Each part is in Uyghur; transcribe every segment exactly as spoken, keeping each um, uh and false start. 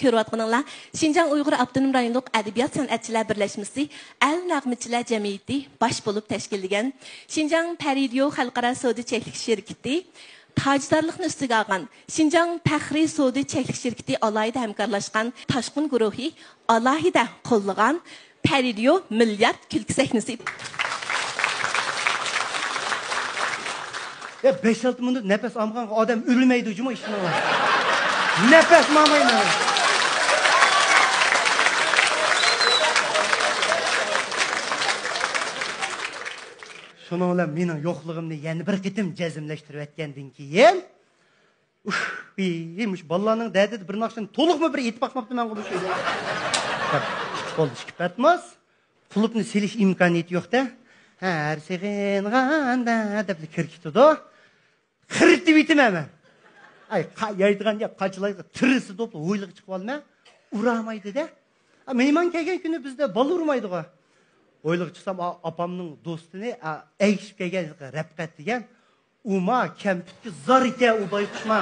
كۆرۈۋاتقىنىڭلار، شىنجاڭ ئۇيغۇر ئاپتونوم رايونلۇق ئەدەبىيات سەنئەتچىلەر بىرلەشمىسى ئەل نەغمىچىلەر جەمئىيىتى باش بولۇپ تەشكىللىگەن، شىنجاڭ پەرىدىيو خەلقئارا سودا چەكلىك شىركىتى تاجدارلىقنى ئۈستىگە ئالغان، شىنجاڭ پەخرىي سودا چەكلىك شىركىتى ئالاھىدە ھەمكارلاشقان، تاشقۇن گۇرۇھى ئالاھىدە قوللىغان، پەرىدىيو مىليارد كۈلكە سەھنىسى. يا، بەش-ئالتە مىنۇت نەپەس ئالمىغان ئادەم ئۆلمەيدۇ جۇمۇ، ئىشىنىڭلار. نەپەس ماڭمايمەن. شۇنىڭ بىلەن مېنىڭ يوقلۇقۇمنى يەنە بىر قېتىم جەزملەشتۈرۈۋەتكەندىن كېيىن، ئۇھ، ئى، مۇشۇ بالىلارنىڭ دەردىدە بىر ناخشىنى تولۇقمۇ بىر ئېيتىپ باقماپتىمەن بۇ ئىككى قول ئىككى پەتماس، قۇلۇپنى سېلىش ئىمكانىيىتى يوق-دە. ھە، ھەر سېغىنغاندا دەپ كىركىتىدۇ. خىرىتىۋېتىمەن مەن. ئاي، قا-، يايدىغان گەپ، قاچىلايدىغان، تىرىسى دوپلا ھويلىغا چىقىۋالىمەن. ئۇرامايدۇ-دە. ئا، مېھمان كەلگەن كۈنى بىزدە بالا ئۇرمايدىغۇ. ھويلىغا چىقسام، ئا-، ئاپامنىڭ دوستىنى، ئا، ئەگىشىپ كەلگەن رەپقەت دېگەن، ئۇما كەمپۈتكە زار ئىكەن ئۇ بايقۇشما.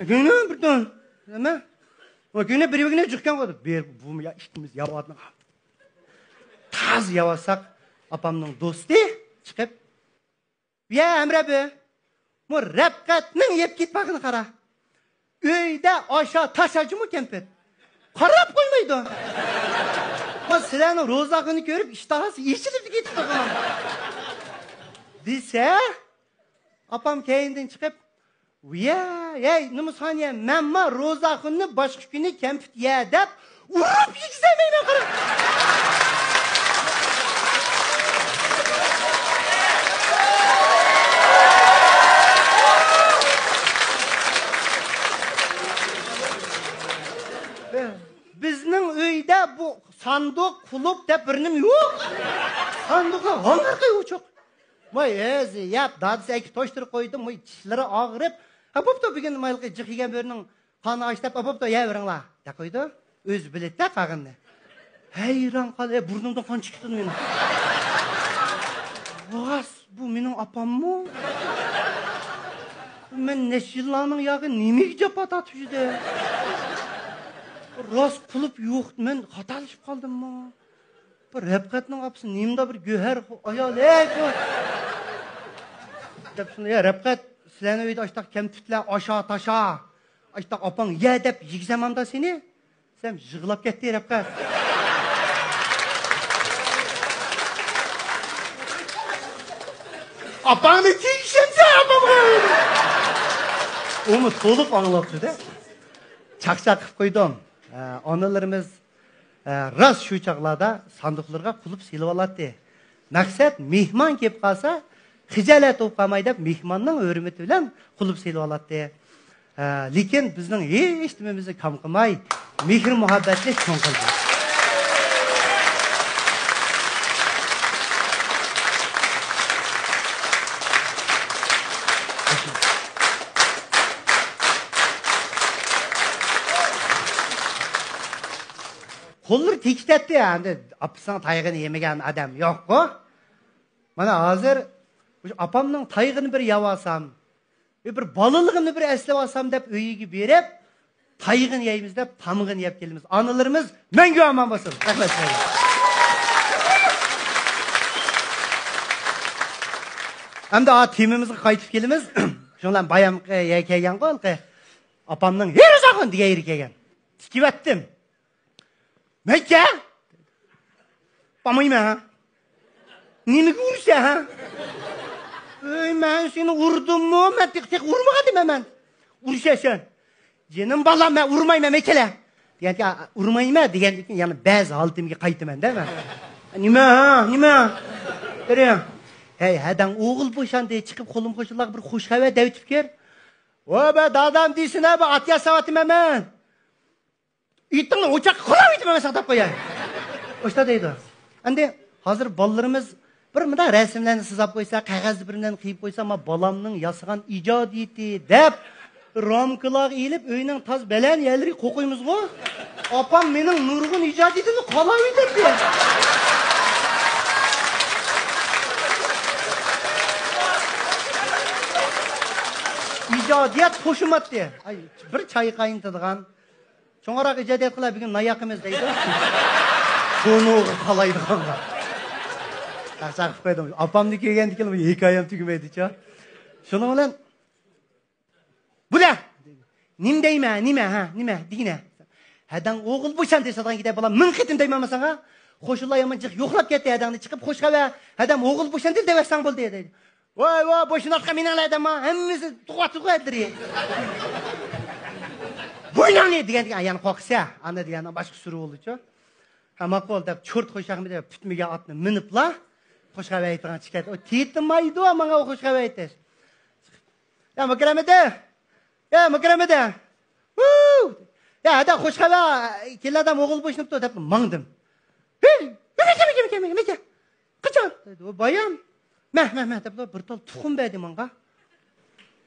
كۆڭلۈم بىر دۆن. نېمە؟ ئۇ كۆڭلۈم بىر بىرىگە جىقكەن قويدى. بىر بۇمۇ يا ئىككىمىز ياۋاتنىغا. تازا ياۋاتساق، ئاپامنىڭ دوستى چىقىپ، يا ھەمرە بى، مۇ رەپقەتنىڭ يەپ كېتىپ باققىنى قارا. ئۆيدە ئاشا تاشا جۇمۇ كەمپۈت. قاراپ قويمايدۇ. ما سىلەرنىڭ روزاخۇننى كۆرۈپ ئىشتىھاسى ئېچىلىپ كېتىپتۇ. دېسە، ئاپام كەينىدىن چىقىپ، ۋىيە، ھەي، نومۇسخان يە، مەنما روزاخۇننى باشقا كۈنى كەمپۈت يە دەپ ئۇرۇپ يېگۈزەلمەيمەن، قارا. بىزنىڭ ئۆيدە بۇ ساندۇق، قۇلۇپ دەپ بىر نېمە يوق. ساندۇقلار ھالقىي ئوچۇق. ۋاي، ئۆزى يەپ، دادىسى ئەكىپ توشتۇرۇپ قويدۇم. ۋاي، چىشلىرى ئاغرىپ، ھە، بوپتۇ، بۈگۈن مايلىقى جىق يېگەن بۆرىنىڭ قانى ئاچ دەپ، بوپتۇ، يەۋېرىڭلار، دەپ قويدۇ. ئۆزى بىلىدىدە قالغىنىنى. ھەيران قال، ئە، بۇرنۇمدىن قان چىقىپ كېتىدۇ مېنىڭ. راست، بۇ مېنىڭ ئاپاممۇ؟ مەن نەچچە يىللارنىڭ ياقى نېمىگە جاپا تارتىپ يۈردۈم؟ راست قۇلۇپ يوق، مەن خاتالىشىپ قالدىممۇ؟ بۇ رەپقەتنىڭ ئاپىسى نېمىدا بىر گۆھەر ئايال، ھەي، بۇ. دەپ شۇنى، يا، رەپقەت، سىلەرنىڭ ئۆيدە ئاشتاق كەمپۈتلەر، ئاشا، تاشا، ئاشتاق ئاپاڭ يە دەپ يېگۈزەمدۇ سېنى؟ سەن يىغلاپ كەتتى رەپقەت. ئاپاڭنى تېگىشەمسەن ئاپامغا؟ ئۇمۇ تولۇق ئاڭلاپتۇ-دە. چاقچاق قىلىپ قويدۇم. ئە، ئانىلىرىمىز ئە، راست شۇ چاغلاردا ساندۇقلىرىغا قۇلۇپ سېلىۋالاتتى. مەقسەت، مېھمان كېلىپ قالسا، خىجالەت بولۇپ قالماي دەپ، مېھماننىڭ ھۆرمىتى بىلەن قۇلۇپ سېلىۋالاتتى. ئە، لېكىن بىزنىڭ ھېچ نېمىمىزنى كام قىلماي، مېھىر-مۇھەببەتنى چوڭ قىلدى. قوللىرى تېگىشەتتى، ئەمدى ئاپىسىنىڭ تايىقىنى يېمىگەن ئادەم يوققۇ. مانا ھازىر مۇشۇ ئاپامنىڭ تايىقىنى بىر يەۋالسام، بىر بالىلىقىمنى بىر ئەسلەۋالسام دەپ ئۆيىگە بېرىپ، تايىقىنى يەيمىز دەپ تامىقىنى يەپ كېلىمىز. ئانىلىرىمىز مەڭگۈ ئامان بولسۇن. رەھمەت سىلەرگە. ئەمدى ئا تېمىمىزغا قايتىپ كېلىمىز. شۇنىڭ بىلەن بايامقى يەرگە كەلگەنغۇ ھېلىقى ئاپامنىڭ ھېرىزاخۇن دېگەن يېرىگە كەلگەن. تىكىۋەتتىم. مەيكە! بارمايمەن ھە. نېمىگە ئۇرىسەن ھە؟ ئۆي، مەن سېنى ئۇردۇممۇ؟ مەن تېخى، تېخى ئۇرمىغان دېمەن مەن. ئۇرۇشەسەن. جېنىم بالام، مەن ئۇرمايمەن، مەيكەلە. دېگەندىكىن، ئۇرمايمەن دېگەندىكىن يەنە بەزى ھالىتىمگە قايتىمەن-دە مەن. نېمە، نېمە؟ بېرىڭ. ھەي، ھەدەڭ ئوغۇل بوشاندى، چىقىپ قولۇم قوشنىلارغا بىر خوش خەۋەر دەۋېتىپ كىر. ۋە بە دادام دېسىنە، بە ئات ياساۋاتىمەن مەن. ئېتىڭنى ئوچاققا قولاۋېتىمەن، ساقلاپ قوياي. ئاشتا دەيدۇ. ئەمدى ھازىر بالىلىرىمىز بىر مۇنداق رەسىملەرنى سىزاپ قويسا، قەغەزدە بىر نەرسىنى قىيىپ قويسا، ما بالامنىڭ ياسىغان ئىجادىيىتى دەپ رامكىلارغا ئېلىپ، ئۆينىڭ تاز بەلەن يەرلىرىگە قويۇمىزغۇ. ئاپام مېنىڭ نۇرغۇن ئىجادىيىتىمنى قالاۋېتەتتى. ئىجادىيەت قوشۇماتتى. ئاي، بىر چاي قاينىتىدىغان. چوڭراق ئىجادىيەت قىلار، بۈگۈن نان ياقىمىز دەيدۇ. كونىغا قالايدىغانلار. تاقسا قىلىپ قويدۇم. ئاپامنى كۆرگەندىن كېيىن بۇ ھېكايەم تۈگىمەيدىچۇ. شۇنىڭ بىلەن، بۇلە! نېمە دەيمەن، نېمە، ھە، نېمە، دېگىنە. ھەدەڭ ئوغۇل بوشاندى سادىغان كېتە بالا، مىڭ قېتىم دەيمەنمۇ ساڭا؟ قوشۇنلار يامان جىق يوقلاپ كەتتى، ھەدەڭنى چىقىپ خوش خەۋەر، ھەدەم ئوغۇل بوشاندى دەۋەتسەڭ بولدى، دەيدۇ. ۋاي، ۋاي، بوشىنىۋاتقان مېنىڭ ھەدەم، ھەممىسى تۇغۇۋاتىدۇ ئەتلىرى. بوينۇڭنى دېگەندىكىن، يەنە قورقسا، ئانا دېگەننىڭ باشقا سۈرى بولدىچۇ. ھە، ماقۇل دەپ، چورت خوشاقمىدى، پۈتمىگەن ئاتنى مىنىپلا، خوش خەۋەر ئېيتىدىغان چىقىپ كەتتى. ئۇ تېتىمايدۇ ماڭا ئۇ خوش خەۋەر ئېيتىش. يا مۇكرەمىدى! يا مۇكرەمىدى! ۋۇ! يا ھەدە خوش خەۋەر، كېلىن ئادەم ئوغۇل بوشىنىپتۇ دەپ ماڭدىم. ھېي! مەكە، مەكە، مەكە، مەكە، مەكە. قاچان؟ دەيدۇ، بايام. مەھ، مەھ، مەھ دەپ بىر تال تۇخۇم بەردى ماڭا.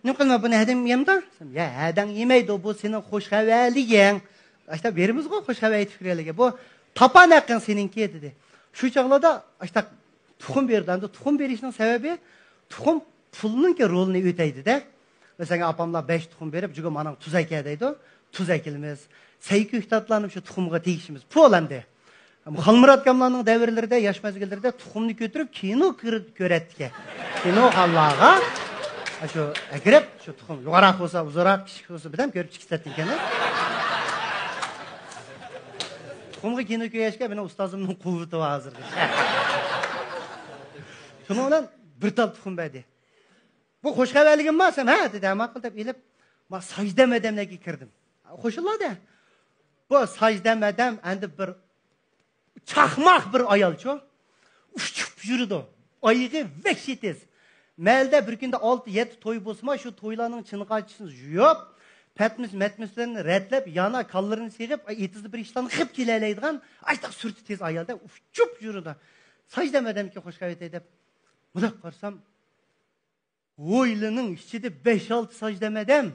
نېمە قىلىمەن بۇنى ھەدەم يەمدۇ؟ يا ھەدەڭ يېمەيدۇ، بۇ سېنىڭ خوش خەۋەرلىكىڭ. ئاشتا بېرىمىزغۇ خوش خەۋەر ئېيتىپ كىرگەنلىككە. بۇ تاپان ھەققىڭ سېنىڭكى دېدى. شۇ چاغلاردا ئاشتا تۇخۇم بېرىدۇ. ئەمدى تۇخۇم بېرىشنىڭ سەۋەبى تۇخۇم پۇلنىڭكى رولىنى ئۆتەيدۇ-دە. مەسىلەن، ئاپاملار بەش تۇخۇم بېرىپ، جۇگۇم ئاناڭ تۇز ئەكە دەيدۇ. تۇز ئەكىلىمىز. سەي كۆكتاتلارنى شۇ تۇخۇمغا تېگىشىمىز. پۇل ئەمدى. خالمۇرات ئاكاملارنىڭ دەۋرلىرىدە، ياش مەزگىللىرىدە تۇخۇمنى كۆتۈرۈپ كىنو كۆر-، كۆرەتتىكەن. كىنو خانلارغا شۇ ئەكىرىپ، شۇ تۇخۇم يۇقىراق بولسا، ئۇزۇنراق، كىچىك بولسا، بىردەم كۆرۈپ چىقىشاتتىكەن. تۇخۇمغا كىنو كۆرۈشكە مېنىڭ ئۇستازىمنىڭ قۇۋۋىتى بار ھازىرغىچە. شۇنىڭ بىلەن بىر تال تۇخۇم بەردى. بۇ خوش خەۋەرلىكىم بار دېسەم، ھە دېدى، ماقۇل دەپ ئېلىپ، ما ساجدەم ئادەملەرگە كىردىم. قوشۇنلار-دە. بۇ ساجدەم ئادەم ئەمدى بىر چاقماق بىر ئايالچۇ. ئۇچۇپ يۈرىدۇ. ئايىغى ۋەھشىي تېز. مەھەللىدە بىر كۈندە ئالتە، يەتتە توي بولسىمۇ، شۇ تويلارنىڭ چىنقاچىسىنى يۇيۇپ، پەتمىس، مەتمىسلىرىنى رەتلەپ، يانا كاللىرىنى سېغىپ، ئېتىزدا بىر ئىشلارنى قىلىپ كېلەلەيدىغان، ئاشتاق سۈرىتى تېز ئايال-دە، ئۇچۇپ يۈرىدۇ. ساجدەم ئادەمكەن خوش خەۋەر ئېيتەي دەپ. مۇنداق قارىسام، ھويلىنىڭ ئىچىدە بەش-ئالتە ساجدەم ئادەم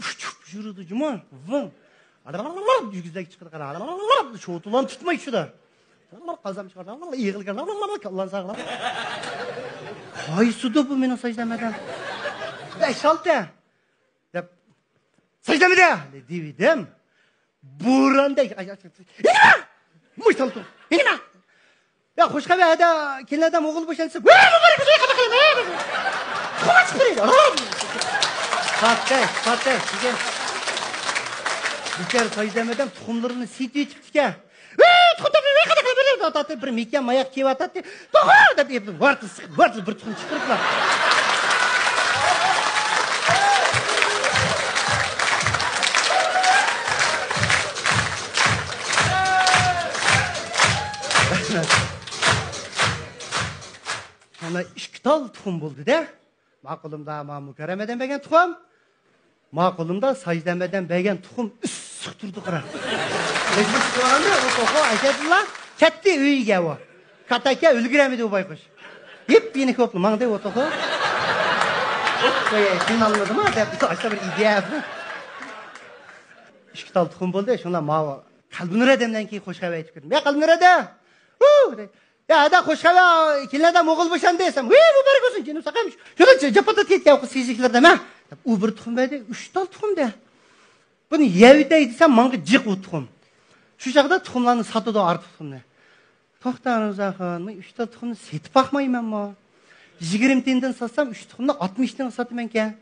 ئۇچۇپ يۈرىدۇ جۇمۇ. ۋىڭ. ئىگىزلەر چىقىدۇ، قارا. شوتىلارنى تۇتماي چۈشىدۇ. قازان چىقىرىدۇ، ئېغىلگە، كاللانى ساغلام. قايسىدۇ بۇ مېنىڭ ساجدەم ئادەم؟ بەش-ئالتە. دەپ، ساجدەم ئادەم دېۋىدىم. بوراندەك. يېنىما! مۇشتالتۇ. يېنىما! يا، خوش خەۋەر، ھەدە، كېلىن ئادەم ئوغۇل بوشانسا، ۋە، مۇبارەك بولسۇن، قانداق قىلىمەن، ھە؟ تۇخۇم ئاچىقتۇرۇڭ. پاتەك، پاتەك، دېگەن. بىچارە ساجدەم ئادەم تۇخۇملىرىنى سېتىۋېتىپتىكەن. ۋە، تۇخۇم تاپىمەن، قانداق قىلىمەن، ھە؟ بىر مېكىياج ماياق كىيىۋاتاتتى. تۇخۇم دەپ ئېپىپ، ۋارتىس، ۋارتىس بىر تۇخۇم چىقىرىپلا. مانا ئىككى تال تۇخۇم بولدى-دە. ما قولۇمدا ما مۇكەررەم ئادەم بەرگەن تۇخۇم. ما قولۇمدا ساجدەم ئادەم بەرگەن تۇخۇم ئىسسىق تۇرىدۇ، قارا. مەجبۇر چىقىۋالامدۇ، ئۇ توخۇ ئەكەلدىلا. كەتتى ئۆيىگە ئۇ. كاتتاكەن ئۈلگۈرەلمىدى ئۇ بايقۇش. يېپيېنىك بولۇپلا ماڭدى ئۇ توخۇ. قوياي، قىينالمىدىما دەپ، ئاشتا بىر ئىدىيە. ئىككى تال تۇخۇم بولدى، شۇڭلار ماۋۇ قەلبىنۇر ئادەمدىن كېيىن خوش خەۋەر ئېيتىپ كىردىم. يا قەلبىنۇر ئادەم! ھۇ! يا، ھەدە خوش خەۋەر، كېلىن ئادەم ئوغۇل بوشاندى دېسەم، ۋىي، مۇبارەك بولسۇن، جېنىم ساقام. شۇنى جاپادا كەتكەن سىزىكلەردە مە. ئۇ بىر تۇخۇم بەردى، ئۈچ تال تۇخۇم دە. بۇنى يەۋېتەي دېسەم، ماڭا جىق ئۇ تۇخۇم. شۇ چاغدا تۇخۇملارنى ساتىدۇ، ئارتۇق تۇخۇمنى. توختا، رۇزاخان، مەن ئۈچ تال تۇخۇمنى سېتىپ باقمايمەنمۇ؟ يىگىرمە تىيىندىن ساتسام، ئۈچ تۇخۇمنى ئاتمىش تىيىنغا ساتىمەنكەن.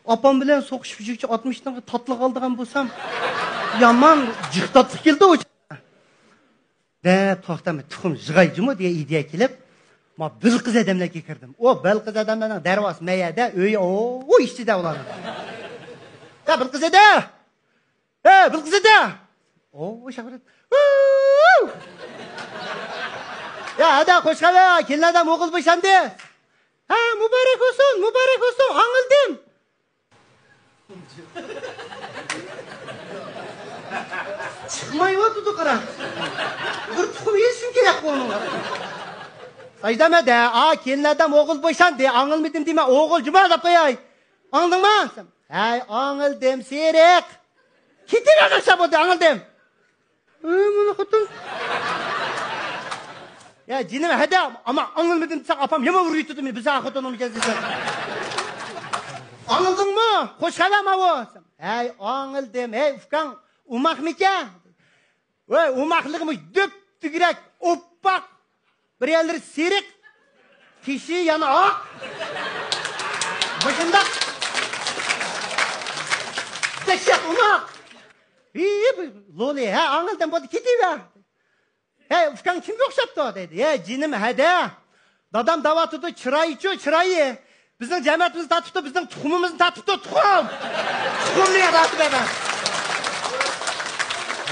ئاپام بىلەن سوقۇشۇپ، شۇنچە ئاتمىش تىيىنغا تاتلىق ئالىدىغان بولسام، يامان جىق تاتلىق كېلىدۇ ئۇ چاغدا. دەپ توختىماي، تۇخۇم يىغاي جۇمۇ دېگەن ئىدىيە كېلىپ، ما بىلقىز ئادەملەرگە كىردىم. ئۇ بىلقىز ئادەملەرنىڭ دەرۋازىسى مەيەردە، ئۆيى، ئو، ئۇ ئىچىدە ئۇلارنىڭ. يا بىلقىز ئادەم! ئە، بىلقىز ئادەم! ئو، شاغرىت. ۋۇ! يا ئادەم، خوش خەۋەر، كېلىن ئادەم ئوغۇل بوشاندى. ھە، مۇبارەك بولسۇن، مۇبارەك بولسۇن، ئاڭلىدىم. چىقمايۋاتىدۇ، قارا. بىر تۇخۇم يېيىشىم كېرەك بۇنىڭغا. ساجدەم ئادەم، ئا، كېلىن ئادەم ئوغۇل بوشاندى، ئاڭلىمىدىم دېمە، ئوغۇل جۇما دەپ قوياي. ئاڭلىدىڭمۇ؟ ھەي، ئاڭلىدىم، سېرىق. كېتىۋەر، ئاشۇ بولدى، ئاڭلىدىم. ئى، مانا خوتۇن. يا جېنىم، ھەدە، ئاما ئاڭلىمىدىم دېسەڭ، ئاپام يامان ئۇرۇۋېتىدۇ مېنى، بىز خوتۇنۇڭ ئىكەن دېسەڭ. ئاڭلىدىڭمۇ؟ خوش خەۋەرمۇ بۇ؟ ھەي، ئاڭلىدىم. ھەي، ئۇكاڭ ئوماقمىكەن؟ ۋاي، ئوماقلىقىمۇ دۈپدۈگرەك، ئوپپاق، بىر يەرلىرى سېرىق، تېشى يەنە ئاق. مۇشۇنداق دەھشەت ئوماق. ھى، لولى، ھە، ئاڭلىدىم، بولدى، كېتىۋەر. ھەي، ئۇكاڭ كىمگە ئوخشاپتۇ؟ دەيدۇ. ھەي، جېنىم، ھەدە. دادام دەۋاتىدۇ، چىرايىچۇ، چىرايى. بىزنىڭ جەمەتىمىزنى تارتىپتۇ، بىزنىڭ تۇخۇمىمىزنى تارتىپتۇ، تۇخۇم. تۇخۇمنى ياداتىپ بەرمە.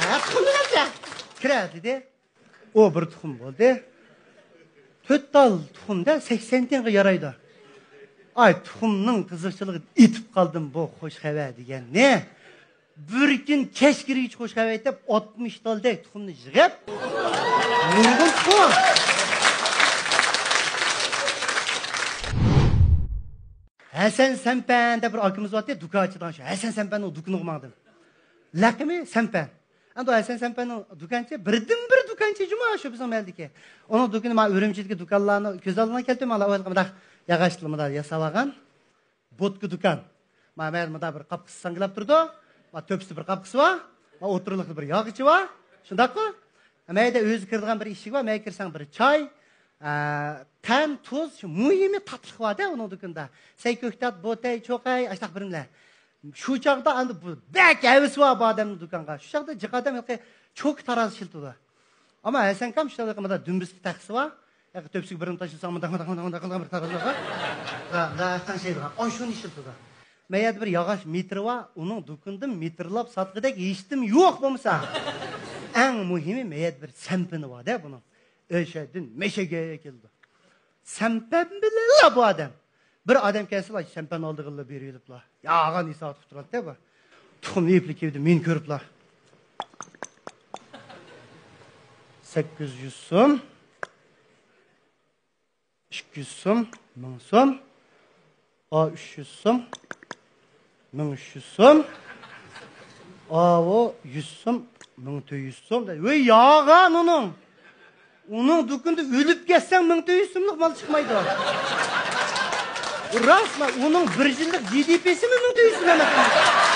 ھە، تۇخۇمنى بەرسە. كىرە، دېدى. ئۇ بىر تۇخۇم بولدى. تۆت تال تۇخۇمدا سەكسەن تىيىنغا يارايدۇ. ئاي، تۇخۇمنىڭ قىزىقچىلىقىدا ئېتىپ قالدىم بۇ خوش خەۋەر دېگەننى. بىر كۈن كەچ كىرگۈچە خوش خەۋەر ئېيتىپ، ئاتمىش تالدەك تۇخۇمنى يىغىپ، نۇرغۇن تۇخۇم. ھەسەن سەمپەن دەپ بىر ئاكىمىز بارتى، دۇكان ئاچىدىغان شۇ. ھەسەن سەمپەننىڭ دۇكىنىغا ماڭدىم. لەقىمى سەمپەن. ئەمدى ھەسەن سەمپەننىڭ دۇكانچى، بىردىنبىر دۇكانچى جۇما شۇ بىزنىڭ مەھەللىدىكى. ئۇنىڭ دۇكىنى مانا ئۈرۈمچىدىكى دۇكانلارنىڭ كۆز ئالدىغا كەلتۈرمەڭلار، ئاۋۋال مۇنداق ياغاچتىن مۇنداق ياساۋالغان. بوتكا دۇكان. مانا مۇنداق بىر قاپقىسى ساڭگىلاپ تۇرىدۇ. مانا تۆپىسىدە بىر قاپقىسى بار. مانا ئوتتۇرىلىقتا بىر ياغىچى بار. شۇنداققۇ؟ مەيدە ئۆزى كىرىدىغان بىر ئىشىكى بار. مەيدە كىرسەڭ بىر چاي، ئە، قەنت، تۇز، شۇ مۇھىمى تاتلىق بار-دە ئۇنىڭ دۇكىنىدا. سەي، كۆكتات، بوتەي، چوقەي، ئاشتاق بىرىملەر. شۇ چاغدا ئەمدى بۇ بەك ھەۋىسى بار بۇ ئادەمنىڭ دۇكانغا. شۇ چاغدا جىق ئادەم ھېلىقى چوكا تارازا ئىشلىتىدۇ. ئەمما ھەسەنكام شۇ چاغدا مۇنداق دۈمبىسىدە تەخسىسى بار. ھېلىقى تۆپىسىگە بىرنى تاشلىساڭ مۇنداق، مۇنداق، مۇنداق، مۇنداق قىلغان بىر تارازا بار. ھە، ھە، تەڭشەيدىغان. ئاشۇنى ئىشلىتىدۇ. مەيەردە بىر ياغاچ مېتىرى بار، ئۇنىڭ دۇكىنىدىن مېتىرلاپ ساتقۇدەك ھېچنېمە يوق بولمىسا. ئەڭ مۇھىمى مەيەردە بىر سەمپىنى بار-دە بۇنىڭ. ئۆشەدىن مەشەگە كېلىدۇ. سەمپەن بىلەنلا بۇ ئادەم. بىر ئادەم كەلسىلا، سەمپەن ئالىدىغىنىلا بېرىۋېلىپلا. ياغان ھېساب قىلىپ تۇراتتى بۇ. تۇخۇمنى ئېپلا كېلىدۇ، مېنى كۆرۈپلا. سەككىز يۈز سوم، ئىككى يۈز سوم، مىڭ سوم. ئا، ئۈچ يۈز سوم، مىڭ ئۈچ يۈز سوم. ئاۋۇ يۈز سوم، مىڭ تۆت يۈز سوم. ۋەي، ياغان ئۇنىڭ. ئۇنىڭ دۇكىنىدا ئۆلۈپ كەتسەڭ، مىڭ تۆت يۈز سوملۇق مال چىقمايدۇ. راست، ئۇنىڭ بىر يىللىق جى دى پىسىمۇ مىڭ تۆت يۈز سوم ئەمەس.